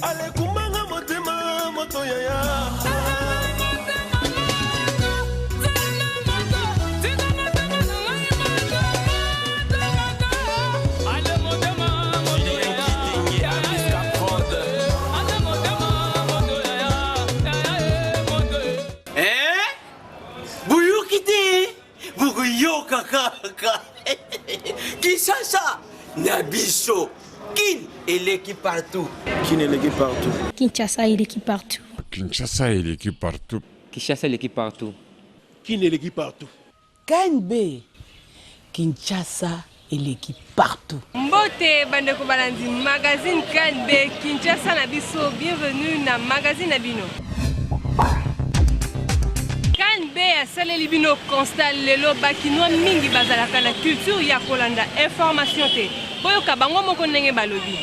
Alekumbanga motema moto yaya. Eh? Boyoki te bokoyoka kaka Kinshasa na biso Kin eleki partout. Kin eleki partout. Kinshasa eleki partout. Kinshasa eleki partout. Kinshasa eleki partout. Kin eleki partout. KNB Kinshasa eleki partout. Mbote bandeko balandi magazine KNB Kinshasa na biso, bienvenue na magazine na bino. KNB asaleli bino constat lelo bakinois mingi bazalaka na culture ya kolanda information te. Boyoka bango moko ndenge balobi.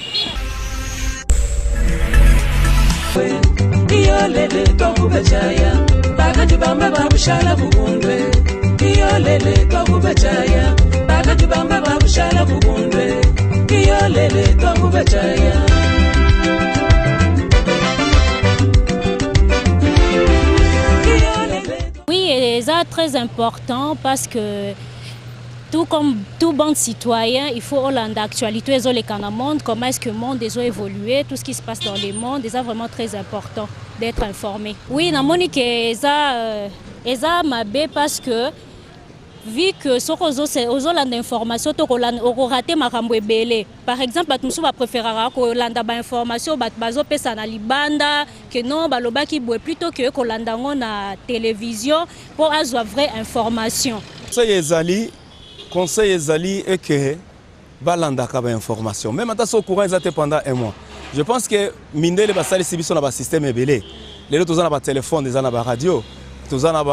Oui, c'est très important parce que tout comme tout bon citoyen, il faut olanda actualité ezoleka na monde, comment est-ce que le monde ezo évoluer, tout ce qui se passe dans le monde, c'est vraiment très important d'être informé. Oui, namoni ke eza eza mabe parce que vu que soki ozolanda information to okorater makambo ebele. Par exemple, bato mosusu bapréféraka kolanda bainformation bato bazopesa na libanda ke non balobaki boye plutôt que kolanda yango na télévision mpo azwa vraie information. Conseil ezali eke balandaka bainformation même ata so courant eza te pendant un mois. Je pense que mindele basalisi biso na basystème ebele. Lelo toza na batelefone, eza na baradio, toza na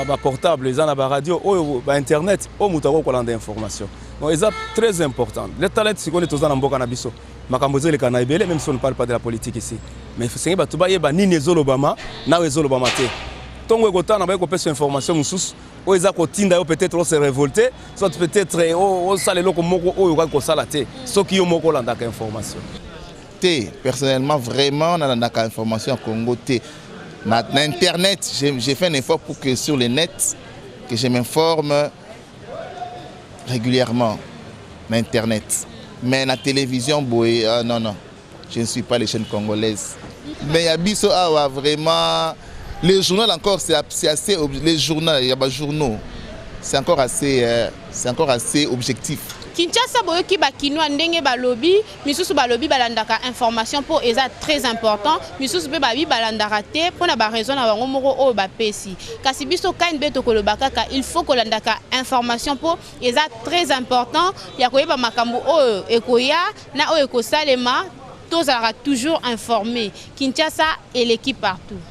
baportable, eza na baradio oyo bainternet oyo moto akoki kolanda information. Donc eza très important. Le talent sikoyo nde toza na mboka na biso, makambo ezoleka na ebele, même si on ne parle pas de la politique ici, mais esengeli bato bayeba nini ezolobama na oyo ezolobama te. Ntongo ekotana baye kopesa information mosusu oyo eza kotinda yo peut-être ose révolter, soit peut-être osala eloko moko oyo okoki kosala te soki yo moko olandaka information te. Personnellement, vraiment, nalandaka information ya Congo te na internet. J'ai fait un effort pour que sur le net que je m'informe régulièrement na internet, mais na télévision boye, ah, non, non, je ne suis pas les chaînes congolaises. Mais ya biso awa, vraiment, les journaux encore, c'est assez, les journaux, il y a pas journaux, c'est encore assez objectif. Kinshasa, boyoki bakinois ndenge balobi. Misusu balobi balandaka information mpo eza très important, misusu mpe babi balandaka te mpona baraison na bango moko oyo bapesi. Kasi biso KNB tokoloba kaka il faut kolandaka information mpo eza très important ya koyeba makambo oyo ekoya na oyo ekosalema. Tozalaka toujours informé. Kinshasa eleki partout.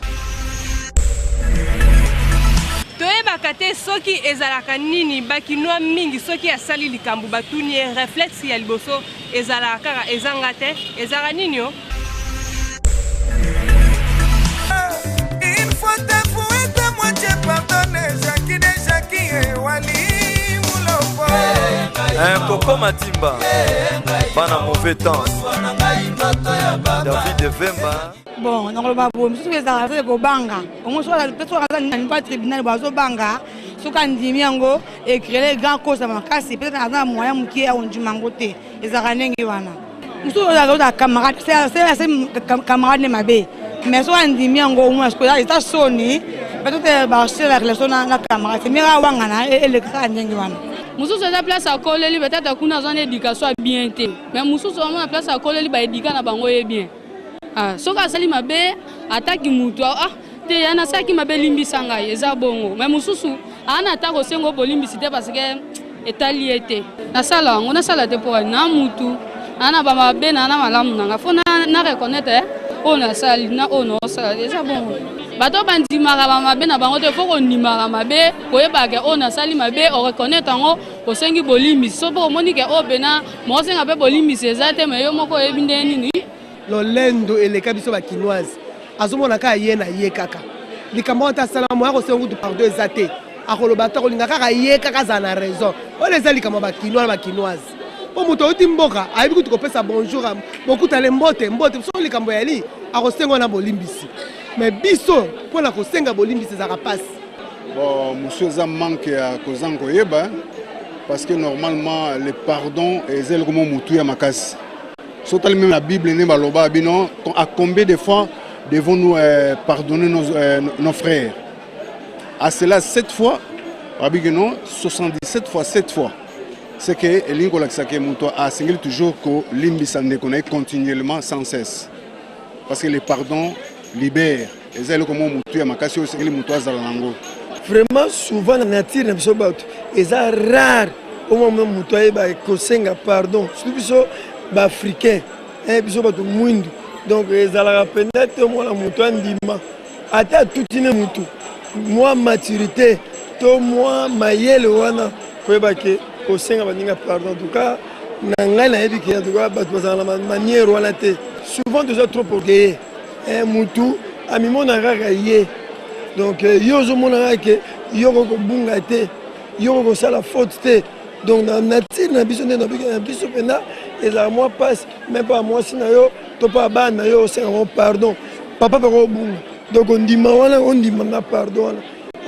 Toyebaka te soki ezalaka nini. Bakinois mingi, soki asali likambo, batuni ye, réflexe ya liboso ezalaka kaka ezanga te. Ezalaka nini o? Il faut t'avouer que moi j'ai pardonné Jackie de Jackie et Wally Moulombo. Koko Matimba, bana mauvais temps, David Vemba. Bon, nakoloba boye, mosusu ezalaka te kobanga ongo soki aza na niveau ya tribunal bo azobanga, soki andimi yango ecréer grand cause ya makasi, peut-être aza na moyen mokie ya kondima yango te. Ezalaka ndenge wana. Mosusu ozala camarade, ase camarade nde mabe, mais soki andimi yango au moins eza soni, peut-être basala relation na camarade, c'est mieux awangana, elekaka ndenge wana. Mosusu eza place akoleli, peut-être kuna aza na éducation ya bien te, mais mosusu amona place akoleli, baéduquer na bango ye bien. Ah, soki asali mabe, ataki mutu, ah te, ya nasalaki mabe, limbisa ngai, eza bongo. Mais mosusu aa na ata kosenga bolimbisi te parce que etali ye te. Nasala yango, nasala te mpo na mutu naa na bamabe na na malamu na nga, faut na reconnaître oyo nasali na oyo naosala, eza bongo. Bato bandimaka bamabe na bango te. Faut kondimaka mabe, koyebaka oyo nasali mabe, oreconnaître yango, osengi bolimbisi. So mpo omoni ke oyo mpena mosenga mpe bolimbisi eza te, mais yo moko oyebi ndenge nini. Lolendo eleka biso bakinoise. Azomona kaka ye na ye kaka likambo wana te. Asala moya kosenga kutu pardon eza te, akoloba te, akolinga kaka ye kaka azala na raison. Wana eza likambo ya bakinois na bakinoise. Mpo moto auti mboka ayebi kutu kopesa bonjour, bokutale mbote mbote, soki likambo yali akosenga wana bolimbisi. Mais biso mpo na kosenga bolimbisi ezalaka mpasi. Bon, mosusu eza manque ya kozanga koyeba, parce que normalement le pardon eza eloko moko motuya makasi. So otali meme na Bible nde baloba bino, à combien de fois devons-nous pardonner nos frères? À cela 7 fois, babi que non, 77 fois 7 fois. C'est que elingi kolakisa ke moto asengeli toujours kolimbisa ndeko na ye continuellement, sans cesse, parce que le pardon libère. Eza eloko moko motuya makasi oyo esengeli moto azala nango. Vraiment, souvent na nature na biso bato eza rare omona moto ayeba kosenga pardon, surtout biso baafricain, biso bato mwindu. Donc ezalaka mpenza te omona moto andima ata atuti ne motu mwa maturité to mwa mayele wana koyeba ke kosenga baninga pardon. En tout cas na ngai nayebi ke en tout cas bato bazalaka na manière wana te. Souvent toza trop orgueilleux, mutu amimona kaka ye. Donc yo ozomona kaka ke yo okoki kobunga te, yo okoki kosala faute te. Donc na nature na biso nde na biso mpenza ezalaka mwa mpasi, me mpa mwasi na yo to mpa bana na yo osenga ngo pardon, papa mpe kobunga. Donc ondima wana, ondima na pardon wana,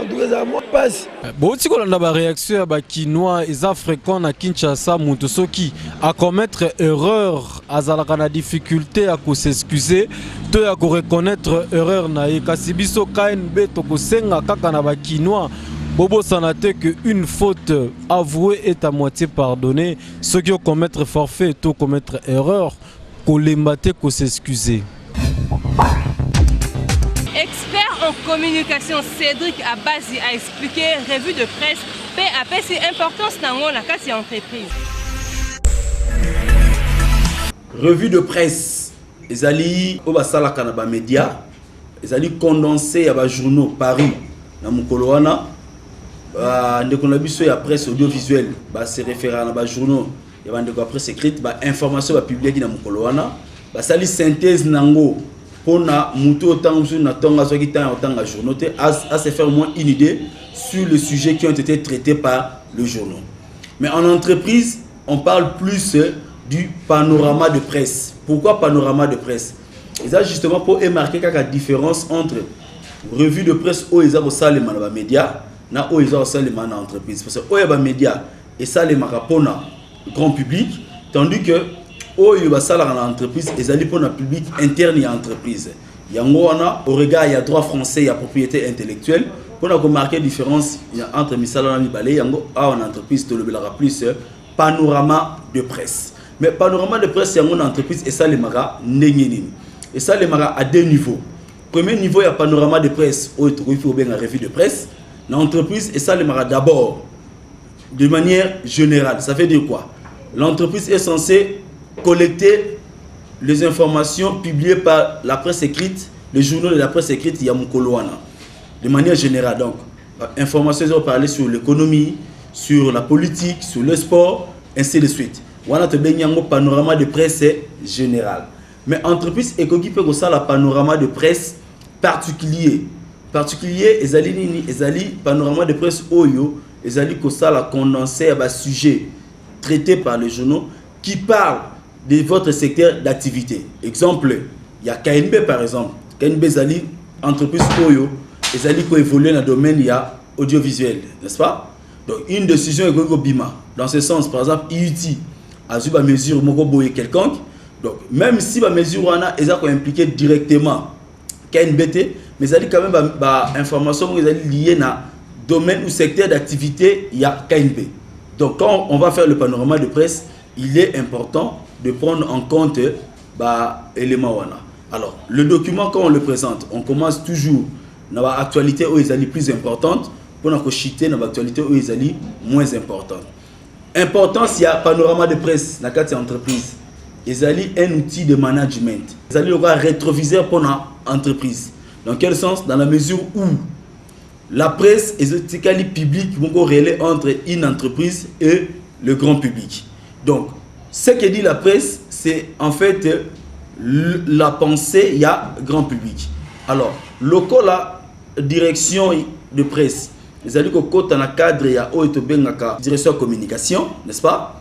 en tout cas ezalaka mwa mpasi. Bouti kolanda baréaction ya bakinois. Eza fréquent na Kinshasa, moto soki acommettre erreur azalaka na difficulté ya kos'excuser to ya koreconnaître erreur na ye. Kasi biso KNB tokosenga kaka na bakinois, bobosana te que une faute avouée est à moitié pardonnée. Soki ocommettre forfait to commettre erreur, kolemba te kos'excuser. Expert en communication, Cédric Abazi a expliqué revue de presse mpe apesi importance nango na kati ya entreprise. Revue de presse ezali oyo basalaka na bamédia, ezali condensé ya bajournaux paru na mokolo wana. Bandeko na biso ya presse audiovisuelle base référera na bajournaux ya bandeko ya presse écrite, bainformation bapubliaki na mokolo wana, basali synthèse nango mpona motu oyo ntango mosusu na ntongo azwaki ntango ya kotanga journaux te, à se faire au moins une idée sur le sujet qui ont été traités par le journaux. Mais en entreprise, on parle plus du panorama de presse. Pourquoi panorama de presse? Eza justement pour marquer kaka différence entre revue de presse oyo eza kosalema na bamédia na oyo eza kosalema na entreprise, parce que oyo ya bamédia esalemaka mpona grand public, tandis que oyo basalaka na entreprise ezali mpona public interne ya entreprise. Yango wana, au regard ya droit français ya propriété intellectuelle, mpona komarquer différence entre misala na mibale yango, awa na entreprise tolobelaka plus panorama de presse. Mais panorama de presse yango na entreprise esalemaka ndenge nini? Esalemaka à deux niveaux. Premier niveau ya panorama de presse, oyo tokoki kobenga revue de presse na entreprise, esalemaka d'abord de manière générale. Ça veut dire quoi? L'entreprise est censée collecter les informations publiées par la presse écrite, les journaux de la presse écrite ya mokolo wana, de manière générale. Donc informations ezo parler sur l'économie, sur la politique, sur le sport, ainsi de suite. Wana tobengi yango panorama de presse général. Mais entreprise ekoki mpe kosala panorama de presse particulier. Particulier ezali nini? Ezali panorama de presse oyo ezali kosala condensé ya basujet traités par les journaux qui parlent de votre secteur d'activité. Exemple ya KNB par exemple, KNB ezali entreprise oyo ezali koévoluer na domaine ya audiovisuel, n'est-ce pas? Donc une décision ekoki kobima dans ce sens, par exemple IUT azwi bamesure moko boye quelconque. Donc même si bamesure wana eza koimpliquer directement KNB te, mais ezali quand même bainformation moko ezali lié na domaine ou secteur d'activité ya KNB. Donc quand on va faire le panorama de presse, il est important de prendre en compte ba élément wana. Alors le document, quand on le présente, on commence toujours na baactualité oyo ezali plus importante mpona kochuter na baactualité oyo ezali moins importante. Importance ya panorama de presse na kati ya entreprise: ezali un outil de management, ezali lokola rétroviseur mpona entreprise. Dans quel sens? Dans la mesure où la presse ezotikali public moko relais entre une entreprise et le grand public. Donc ce que dit la presse, c'est en fait la pensée ya grand public. Alors lokola direction de presse ezali kokɔta na cadre ya oyo tobengaka direction ya communication, n'est-ce pas?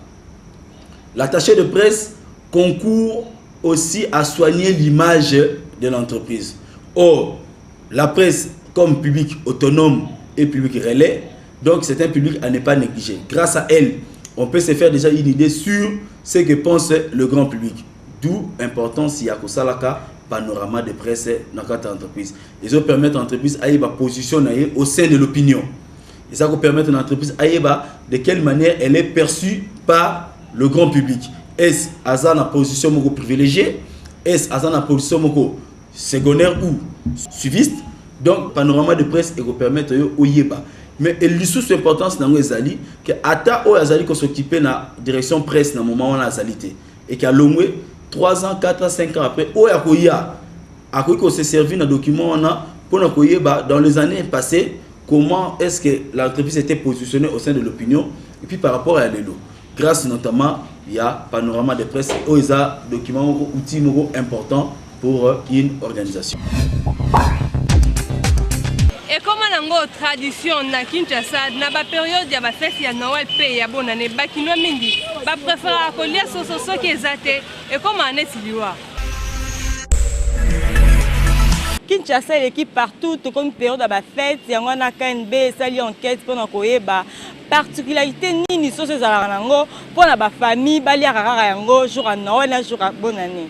L'attaché de presse concourt aussi à soigner l'image de l'entreprise. Or, la presse comme public autonome et public relais, donc c'est un public à ne pas négliger. Grâce à elle, on peut se faire déjà une idée sur ce que pense le grand public. D'où l'importance ya kosalaka panorama de presse dans cette entreprise. Ils ont permettre l'entreprise à positionner au sein de l'opinion. Et ça va permettre l'entreprise à de quelle manière elle est perçue par le grand public. Est-ce aza na position moko privilégiée? Est-ce aza na position moko secondaire ou suiviste? Donc panorama de presse et permettre yo oyeba. Mais lisusu importance nango ezali que ata oyo azali ko s'occuper na direction presse na moment wana azali te et qu'à longwe 3 ans, 4 ans, 5 ans après oyo akoya akoki ko se servir na document wana mpona koyeba dans les années passées comment est-ce que l'entreprise était positionnée au sein de l'opinion et puis par rapport à lelo, grâce notamment il y a panorama de presse oyo eza document moko, outil moko important pour une organisation. Ekoma nango tradition na Kinshasa na baperiode ya bafete ya Noël mpe ya bonane, bakinois mingi bapréféraka kolia soso. Soki eza te, ekoma neti liwa. Kinshasa eleki partout. Tokomi période ya bafete, yango wana KNB esali enquête mpona koyeba particularité nini soso ezalaka nango mpona bafamille baliaka kaka yango jour ya Noël na jour ya bonne année.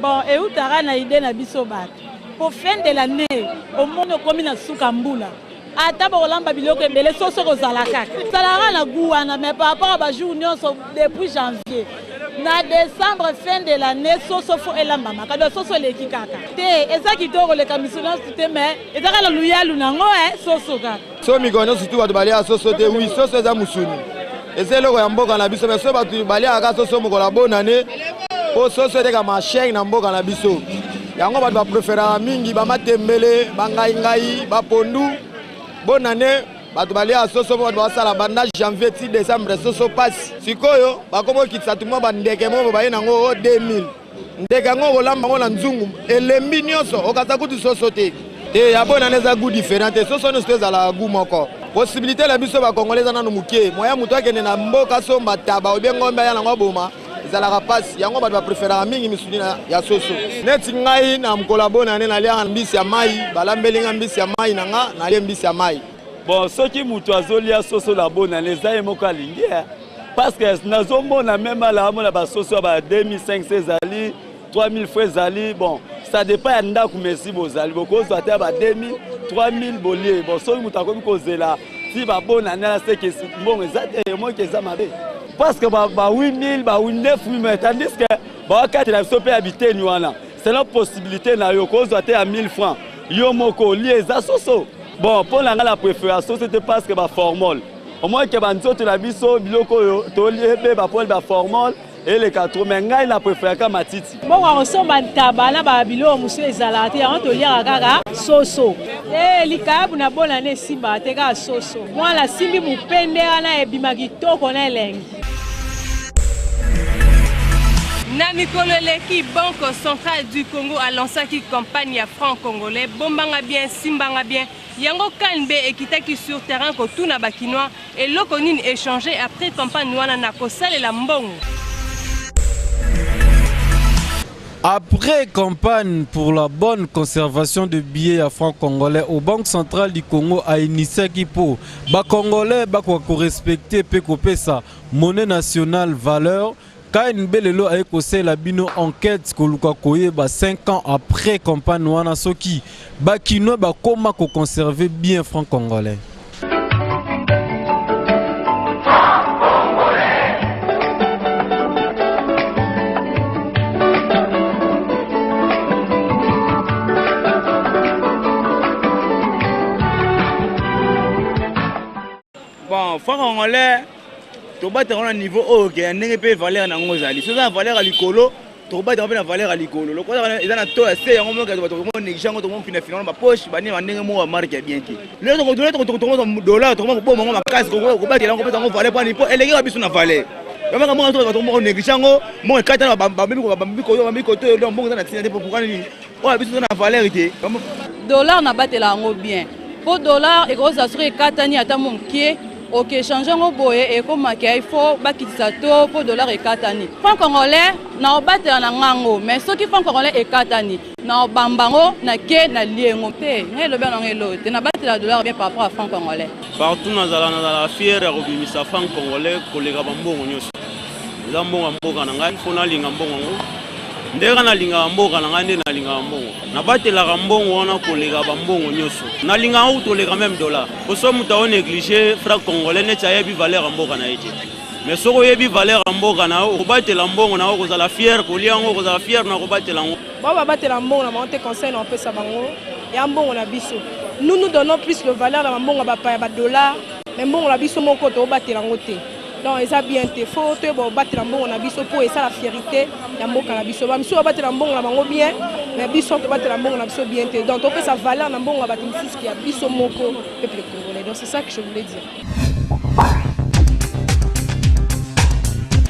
Bon, eutaka na idée na biso bato po fin de l'année, omoni okomi na suka mbula, ata bokolamba biloko ebele, soso kozala kaka, ezalaka na goût wana. Mais par rapport à bajour nyonso, depuis janvier na décembre, fin de l'année, soso faut elambamaka. Donc soso eleki kaka te, eza kitoko koleka miso nyonso te, mais eza kaka luyalu nango e soso kaka. So mikolo nyonso tu bato baliaka soso te. Oui, soso eza mosuni, eza eloko ya mboka na biso, mais so bato baliaka soso mokolo ya bonane, mpo soso etekama cher na mboka na biso. Yango bato bapréféraka mingi bamatembele, bangaingai, bapondu. Bonane bato baliaka soso, mpo bato basala banda janvier ti décembre soso pasi. Sikoyo bakoma okitisa tumwa bandeke moko baye nango o 2000. Ndeke yango kolamba yango na nzungu, elembi nyonso, okasa kutu soso te. Te, ya bonane eza goût différent te. Soso nyonso te ezalaka goût moko. Possibilité na biso bakongole eza nano moke. Moya moto akende na mboka somba taba obie ngombe aya nango aboma, ezalaka mpasi. Yango bato bapréféraka mingi misuni ya soso. Neti ngai na mokolo ya bonane naliaka mbisi ya mai, balambeli nga mbisi ya mai na nga nalie mbisi ya mai. Bon, soki moto azolia soso na bonane, eza ye moko alingi, parce que nazomona même ala amona basoso ya ba 2500 ezali, 3000 fois ezali. Bon, ça dépend ya ndako. Mesi bozali bokozwa te ya ba 2000, 3000 bolie. Bon, soki moto akomi kozela ti babonane ala, seke mbongo eza te, emoki eza mabe, parce que ba 8000, ba 9000, mais tandis que bawakatela biso mpe ya biteni wana selon possibilité na yo. Kozwa te ya 1000 francs, yo moko olie, eza soso. Bon, mpo na ngai na préférer soso te, parce que baformol omoi ke banzoto na biso, biloko oyo tolie ebeba mpo baformol eleka trop. Mais ngai na préféraka matiti. Mbongo ya kosomba ntaba na babiloko mosusu ezalaka te, yango toliaka kaka soso. E likayabu na bonane esimbaka te, kaka soso. Mwana asimbi mopende wana, ebima kitoko na elengi. Na mikolo eleki, Banque centrale du Congo alansaki campagne ya franc congolais bombanga bien, simbanga bien. Yango KNB ekitaki sur terrain kotuna bakinois eloko nini echanger après campagne wana na kosalela mbongo. Après campagne pour la bonne conservation de billets à francs congolais, au Banque centrale du Congo a initié pour ba congolais ba ko respecter pe kopesa monnaie nationale valeur. KNB lelo aye kosala bino enquête koluka koyeba 5 ans après campagne wana soki bakinois bakoma ko conserver bien franc congolais. Bon, franc congolais tobataka na niveau oyo ke ya ndenge mpe valeur na yango ezali. So eza na valeur ya likolo, tokobataka mpe na valeur ya likolo. Lokola eza na to ya se, yango moko bato tokonégliger yango, tokofinafina na bapoche banini, bandenge moko bamarke ya bien te. Lelo tokomozwa dollar, tokoma koboma yango makasi, kobatela yango, kopesa yango valeur. Mpani mpo elekeka biso na valeur. Bamaka mbongo to bato mbongo néglige yango, mbongo ekata na bamemi ko bamemi ko bamemi ko to donc mbongo eza na ntina te pourquoi nini? Oyo biso na valeur te. Dollar nabatela yango bien mpo dollar ekozala soki ekatani ata moke, okechange yango boye, ekomaka il faut bakitisa to mpo dollar ekatani. Franc congolais na obatela na ngango, mais soki franc congolais ekatani, na obamba yango, nake nalie yango te. Ngai elobi yango elo te, nabatela dollar bien par rapport à franc congolais. Partout nazala fier ya kobimisa franc congolais koleka bambongo nyonso. Eza mbongo ya mboka na ngai, mpo nalinga mbongo yango ndenge nalingaka mboka na ngai, nde nalingaka mbongo, nabatelaka mbongo wana koleka bambongo nyonso. Nalingaka yango toleka même dollar, po so moto aonéglige franc congolais, neti ayebi valeur ya mboka na ye te. Mais soki oyebi valeur ya mboka na yo, okobatela mbongo na yo, okozala fier kolia yango, okozala fier na kobatela yango. Bao babatela mbongo na bango te. Conseil na opesa bango, ya mbongo na biso, nous nous donnons plus de valeur na bambongo ya bapaya, badollar, mais mbongo na biso moko tokobatela yango te. Donc eza bien te. Faut toyeba kobatela mbongo na biso mpo esala fierté ya mboka na biso. Bamisusu babatela mbongo na bango bien, mais biso tobatela mbongo na biso bien te. Donc topesa valeur na mbongo ya bato mosusu ya biso moko, peuple congolais. Donc c'est ça que je voulais dire.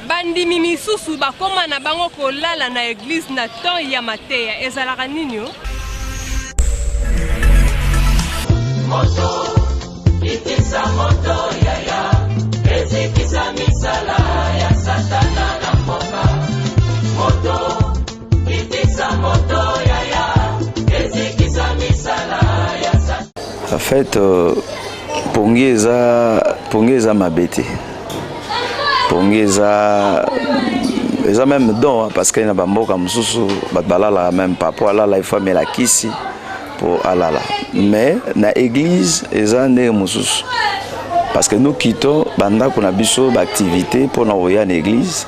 Bandimi misusu bakóma na bango kolala na église na temps ya mateya. Ezalaka nini o? Moto itisa moto yaya, ezikisa misala ya Satana na mboka. Moto itisa moto yaya, ezikisa misala ya Satana. En fait, pongi eza mabe te. Pongi eza même don, parce que na bamboka mosusu bato balalaka même pas. Po alala, il faut amela kisi po alala. Mais na église eza ndenge mosusu, parce que nous quittons bandako na biso, baactivité, mpona koya na église.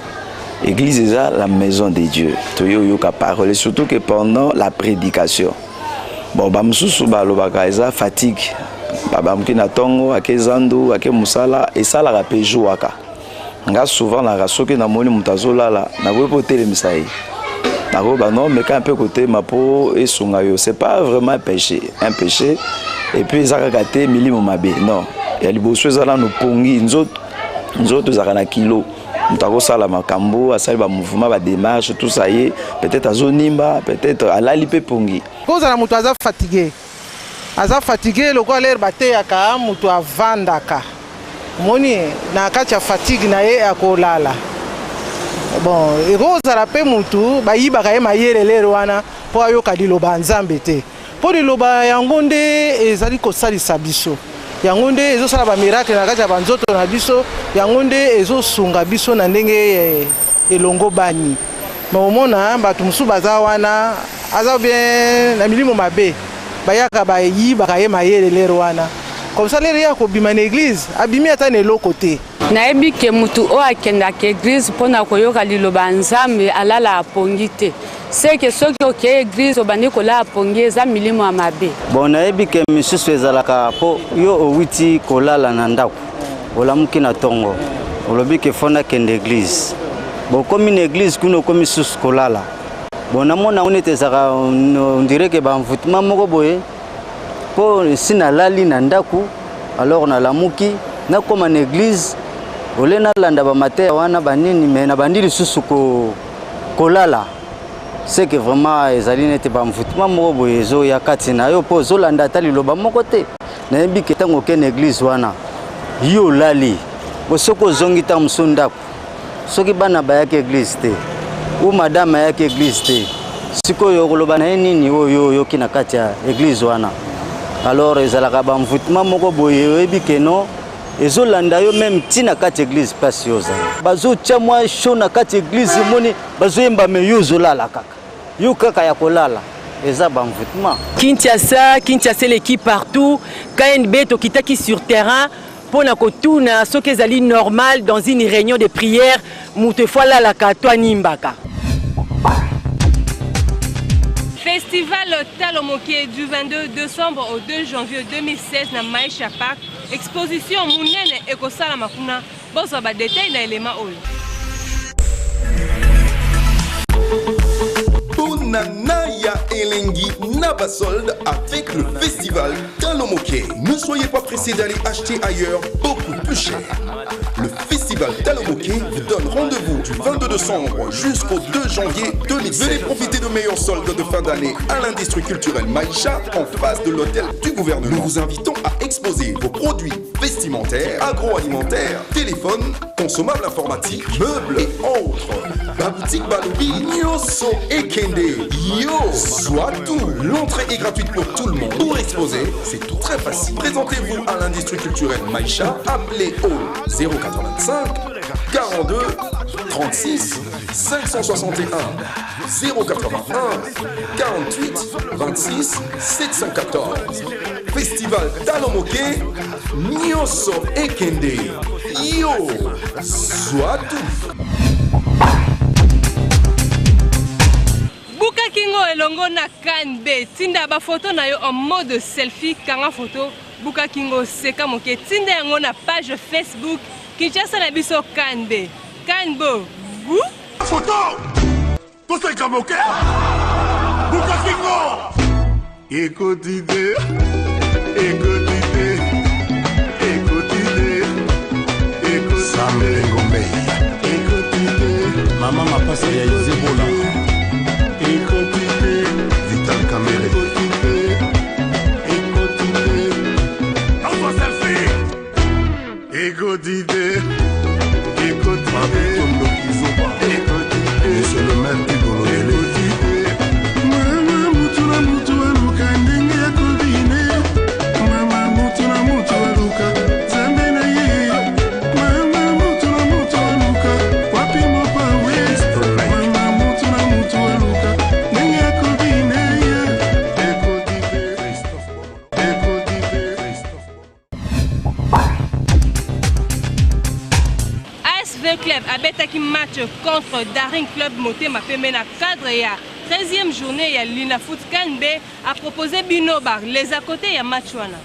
Église eza la maison de Dieu. Toye oyoka parole, et surtout que pendant la prédication, bon, bamosusu balobaka eza fatigue. Babamuki na ntongo, ake zandu, ake mosala, esalaka mpe jouaka. Nga souvent naka, soki namoni moto azolala, nakoki mpo otelemisa ye, nakoki non, meka mpe kotema mpo esunga yo. C'est pas vraiment un péché, un péché. Et puis eza kaka te milimo mabe, non. Ya liboso eza nano pongi. Nzoto, nzoto ezalaka na kilo. Moto akosala makambo, asali bamouvement, badémarche, tout ça, ye peut-être azonimba, peut-être alali mpe pongi. Kozala moto aza fatigué, aza fatigué lokola l'heure bateyaka, moto avandaka, omoni na kati ya fatigue na ye akolala. Bon, ekozala mpe motu bayibaka ye mayele l'heure wana mpo ayoka liloba ya Nzambe te, mpo liloba yango nde ezali kosalisa biso, yango nde ezosala bamiracle na kati ya banzoto na biso, yango nde ezosunga biso na ndenge elongo bani. Me omona bato mosusu baza wana, aza bien na milimo mabe, bayaka bayibaka ye mayele l'heure wana. Comme ça, l'heure ya kobima na église, abimi ata na eloko te. Nayebi ke mutu oyo akendaka église mpona koyoka liloba ya Nzambe alala apongi te. Seke soki okei église, obandi kolala pongi, eza milimo ya mabe. Bon, nayebi ke misusu ezalaka mpo yo owiti kolala na ndako, olamuki na ntongo, olobi ke faut nakende église. Bokomi na église kuna, okomi susu kolala. Bon, namona yango neti ezalaka, on dirait ke baenvoûtement moko boye, mpo esi nalali na ndako, alors nalamuki, nakóma na église, ole nalanda bamateya wana banini, me nabandi lisusu kolala. C'est que vraiment ezali neti baenvoûtement moko boye ezoya kati na yo, mpo ozolanda ata liloba moko te. Nayebi ke ntango okende église wana, yo olali bo, soki ozongi ntango mosusu ndako, soki bana bayaki église te ou madame ayaki église te, sikoyo okoloba na ye nini oyo oyoki na kati ya église wana? Alors ezalaka baenvoûtement moko boye, oyebi ke non, ezolanda yo même ntina kati église. Place yo ozali, bazotia mwa show na kati église, omoni bazoyemba, me yo ozolala kaka, yo kaka ya kolala, eza baenvoûtement. Kinshasa, Kinshasa eleki partout. KNB tokitaki sur terrain mpona kotuna soki ezali normal, dans une réunion de prière, moto efo alalaka to animbaka. Festival Talo Moke du 22 décembre au 2 janvier 2016 na Maisha Park. Exposition munene ekosalama kuna. Bozwa ba détail na élément oyo. Bonana ya elengi. Naba Solde avec le festival Talomoké. Ne soyez pas pressés d'aller acheter ailleurs beaucoup plus cher. Le festival Talomoké vous donne rendez-vous du 22 décembre jusqu'au 2 janvier 2007. Venez profiter de meilleurs soldes de fin d'année à l'industrie culturelle Maïcha en face de l'hôtel du gouvernement. Nous vous invitons à exposer vos produits vestimentaires, agroalimentaires, téléphones, consommables informatiques, meubles et autres. Baboutique Balobi, Nyoso Ekende, Yo, soit tout. L'entrée est gratuite pour tout le monde. Pour exposer, c'est tout très facile. Présentez-vous à l'industrie culturelle Maïcha, appelez au 085 42 36 561 081 48 26 714. Festival Talomoke, Nyoso Ekende, Yo, Zwatu. Buka kingo elongo na KNB tinda ba photo na yo en mode selfie kanga photo buka kingo seka moke tinda yango na page Facebook Kinshasa na biso KNB KNB gu photo toseka moke buka kingo ekoti te ekoti te ekoti te Sam Ngombe ekoti te mama mapasa ya Izebola ekoti te Vital Kamere ekoti te ekoti te Nazwa selfie ekoti te ekoti te Kizoba ekoti te Monsieur le maire Hugo Lodele ekoti te mama mutu na mutu aluka ndenge ya kobine mama mutu na mutu aluka nzambe na ye mama mutu na mutu aluka wapi mopawe mama mutu na mutu aluka ndenge ya kobine ye ekoti te ekoti te ASV Club abetaki match contre Daring Club Motema Pembe na cadre ya 13e journée ya Linafoot KNB a proposé bino bar les à côté ya match wana.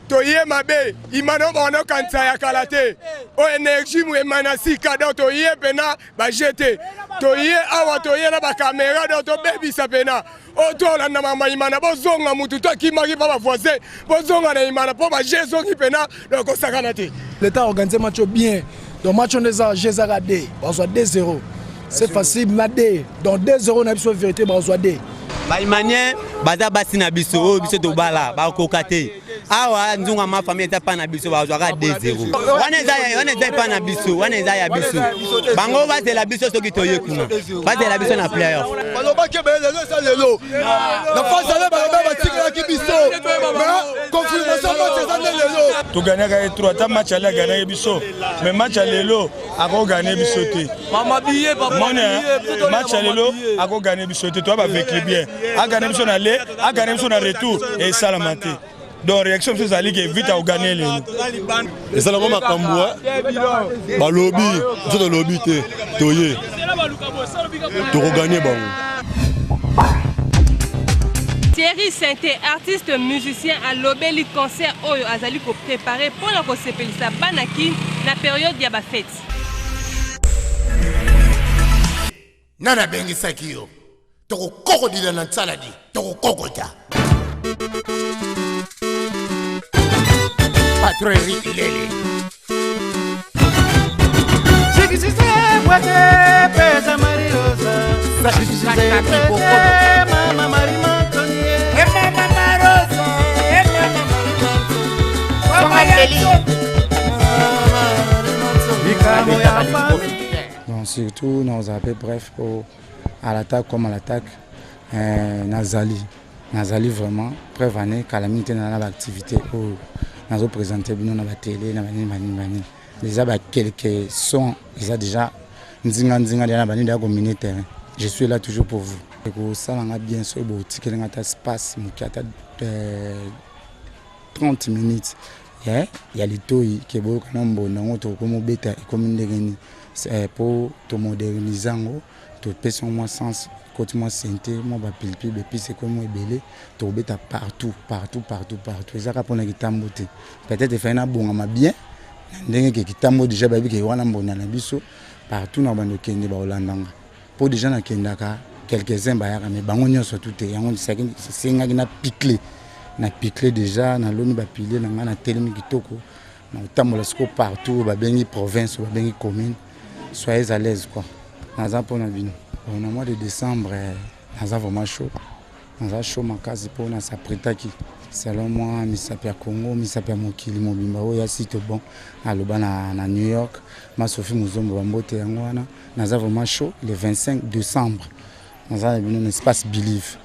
Toye mabe imana bana okanisa ya kala te oyo énergie mu emana sika donc toye mpena baje te toye awa toye na bakamera donc tobebisa mpena oyo tolanda mama imana bozonga mutu to akimaki mpa bavoisin bozonga na imana mpo baje ezongi mpena donc kosakana te. L'État a organisé match bien. Donc match on est à G0 D. On soit 2-0. C'est facile, na D. Donc 2-0 on a biso vérité, on soit D. Baimanien baza basi na biso oyo biso tobala bakoka te awa nzunga ma famille eza pa na biso bazwaka 2-0 wana eza wana eza epa na biso wana eza ya biso bango bazela biso soki toye kuna bazela biso na playoff. Balobaki ebele lelo eza lelo na face ale baloba batikelaki biso mais confirmation match eza nde lelo. Togagnaka ye trop ata match ale agagnaki biso mais match ya lelo akoganye biso te. Moni match ya lelo akoganye biso te toya bavecli bien aganye biso na le aganye biso na retour esalama te donc réaction biso ezali ke vite akoganye lelo. Esalango makambo balobi biso tolobi te toye tokoganye bango. Thierry Sainte, artiste musicien alobeli concert oyo azali ko préparer mpona kosepelisa bana Kin na période ya ba fête. Nani abengisaki yo? Tokokokodila na nsaladi, tokokokota. Patron Eric Lele. Surtout nakozala mpe bref po à l'attaque comme à l'attaque eh, nazali nazali vraiment preuve année kala mingi te naza na baactivité oyo nazo présente bino na batele na banini banini banini déjà ba quelques sons eza déjà nzinga nzinga deja na banini deja komine terrain. Je suis là toujours pour vous. Ekosala nga bien soki botikeli nga ata space moke ata 30 minutes yeah, ya litoi ke boyoka na mbonda yango tokomi obeta ekomi ndenge nini po tomodernise yango, topesi yango mwa sens, ekoti mwa sente mwa bapilipili baepise ekomi mwa ebele, tokobeta partout partout partout partout. Eza kaka mpona kitambo te, peut-être efai nabongama bien na ndenge ke kitambo deja bayebi ke wana mbonda na biso partout na bando okende bakolandanga mpo deja nakendaka quelques-uns bayaka mais bango nyonso tu te. Yango esengaki na picle na picle deja naloni bapilie na ngai natelemi kitoko na kotambola sikoyo partout oyo babengi province oyo babengi commune. Soyez à l'aise quoi, naza mpona bino. Bon, na mois de décembre naza vraiment chaud, naza chaud makasi mpo nasapretaki selon moi misapi ya Congo, misapi ya mokili mobimba oyo ya sito bon aloba na New York ma Sophie Muzombo bambote yango wana. Naza vraiment chaud le 25 décembre naza na bino na espace Believe.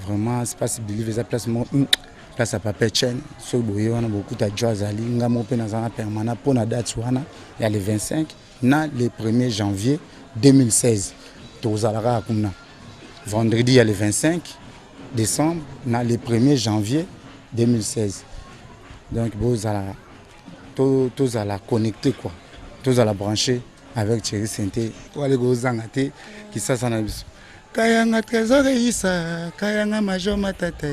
Vraiment espace Believe eza place moko place ya Papa Etienne. Soki boye wana bokuta jo azali nga moko mpe naza na permanent mpo na date wana ya le 25 na le 1er janvier 2016 tozala kaka kuna vendredi ya le 25 décembre na le 1er janvier 2016. Donc bozala tozala connecté quoi, tozala branché avec Thierry Sente wale kozanga te kisasa na biso. Kayanga Trésor Eyisa, Kayanga Major Matata,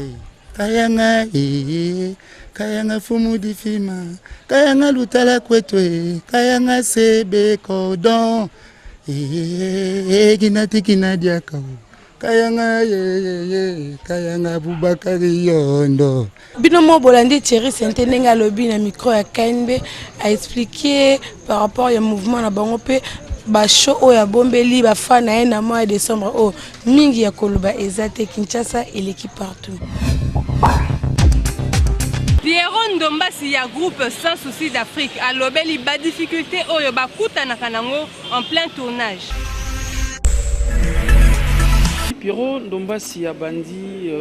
Kayanga ee, Kayanga Fumu Difima, Kayanga Lutala Kwetwe, Kayanga Sebe Cordon ee, Kinati Kinadiaka, Kayanga ye, Kayanga Abubakari Yondo. Bino mo bolandi Thierry Sente ndenge alobi na micro ya KNB, a expliqué par rapport ya mouvement na bango mpe ba show oyo abombeli ba fan na ye na mois ya décembre oyo. Mingi ya koloba eza te, Kinshasa eleki partout. Pierrot Ndombasi ya groupe Sans Souci d'Afrique alobeli ba difficulté oyo bakutanaka nango en plein tournage. Pierrot Ndombasi abandi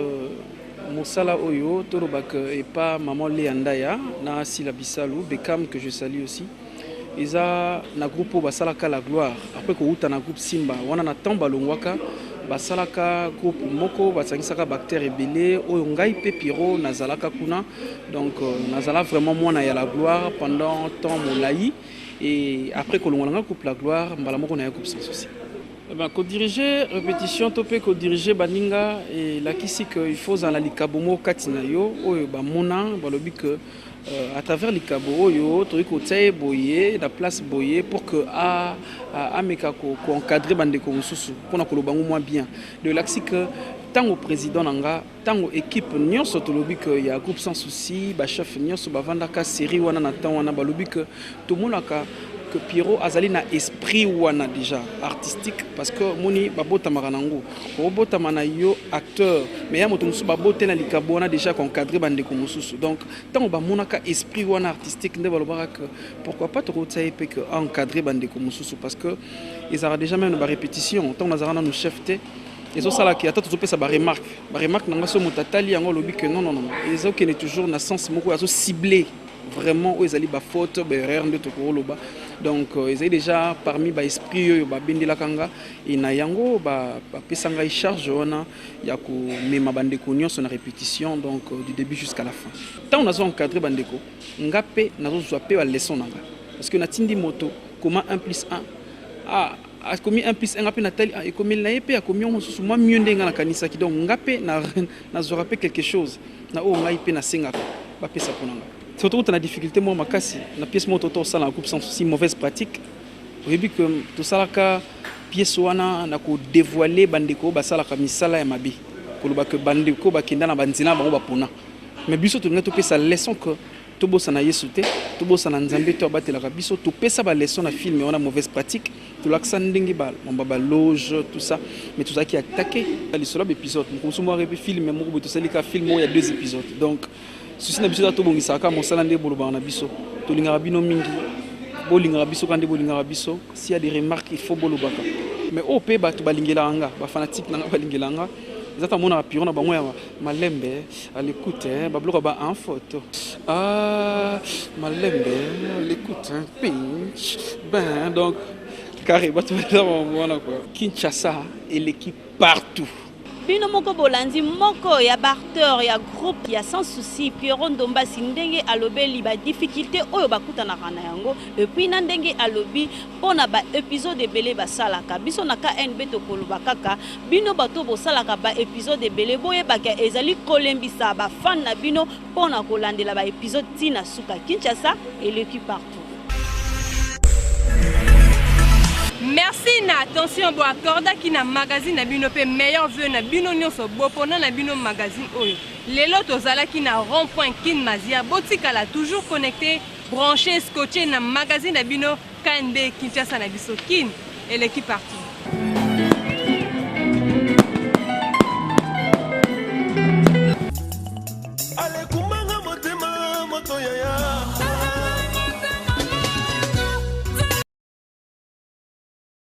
mosala oyo tolobaka epa maman Léa Ndaya na Sila Bisalu Bekam que je salue aussi. Eza na groupe oyo basalaka la gloire après kouta na groupe Simba wana na temps balongwaka basalaka groupe moko basangisaka bactère ebele oyo ngai pe Pierrot nazalaka kuna. Donc nazala vraiment mwana ya la gloire pendant temps molai et après kolongola nga groupe la gloire mbala moko na ya groupe Sans Souci. Eh ben, kodiriger répétition to mpe kodiriger baninga elakisi que il faut ozala na likabo moko kati na yo oyo bamona balobi que à travers likabo oyo tokoki kotia ye boye na place boye pour que ameka koencadre bandeko mosusu mpona koloba yango mwa bien. Donc elakisi que ntango président na nga, ntango équipe nyonso tolobi que ya groupe Sans Souci, ba chef nyonso bavandaka série wana na temps wana balobi que tomonaka que Pierrot azali na esprit wana déjà artistique parce que moni babotamaka nango obotama na yo acteur mais ya moto mosusu babote na likabo wana déjà koencadre bandeko mosusu. Donc ntango bamonaka esprit wana artistique nde balobaka que pourquoi pas tokotia ye mpe que encadrer bandeko mosusu parce que ezalaka déjà même na barépétition ntango nazalaka nanu chef te ezosalaka ata tozopesa baremarque baremarque na nga so moto atali yango alobi que non non non ezokende toujours na sens moko azocible vraiment oyo ezali bafaute baerreur nde tokoloba. Donc ezali déjà parmi baesprit oyo babendelaka nga e na yango bapesa ngai charge wana ya komema bandeko nyonso na répétition donc du début jusqu'à la fin. Ntango nazo encadre bandeko nga mpe nazozwa mpe baleçon na nga parce que natindi moto koma 1 plus 1 ah, akomi 1 plus 1 nga mpe natali ah, ekomeli na ye mpe akomi yango mosusu mwa mieux nde nga nakanisaki. Donc nga mpe nazwaka mpe quelque chose na oyo ngai mpe nasengaka bapesa mpona nga. Surtout na difficulté moko makasi na pièce moko toto osala na groupe Sans Souci, mauvaise pratique. Oyebi que tosalaka pièce wana na kodévoiler bandeko oyo basalaka misala ya mabe, koloba que bandeko bakenda na banzela na bango bapona, mais biso tolingi topesa leçon que tobosana Yesu te, tobosana Nzambe to abatelaka biso. Topesa baleçon na film wana mauvaise pratique, tolakisa ndenge bamba baloge tout ça, mais tozalaki attaqué lisolo ya baépisode mokomosu moko mpe film moko boye tosali ka film moko ya 2 épisodes. Donc susi na biso eza tobongisaka mosala nde bolobaka na biso, tolingaka bino mingi, Bolingaka biso kaka nde bolingaka biso. S'il y a des remarques, il faut bolobaka. Mais oyo pe bato balingelaka nga, ba fanatiques na nga balingelaka nga, eza ta monaka piron na bango ya malembe à l'écoute, hein, ba biloko ba en photo. Ah, malembe à l'écoute, hein, pinch, ben donc carré bato baza wana quoi. Kinshasa eleki partout. Bino moko bolandi moko ya ba acteurs ya groupe ya Sans Souci, Pierrot Ndombasi ndenge alobeli ba difficultes oyo bakutanaka na yango et puis na ndenge alobi mpo na ba episodes ebele basalaka. Biso na KNB tokoloba kaka bino bato bosalaka ba episodes ebele boyeba ke ezali kolembisa ba fans na bino mpo na kolandela ba episodes ti na suka. Kinshasa eleki partout. Merci na attention bo accordaki na magazine na bino pe meilleur vœu na bino nionso bopona na bino magazine oyo. Lelo tozalaki na rond point Kin Mazia botikala toujours connecte, branche, scotche na magazine na bino KNB Kinshasa na biso Kin eleki partout.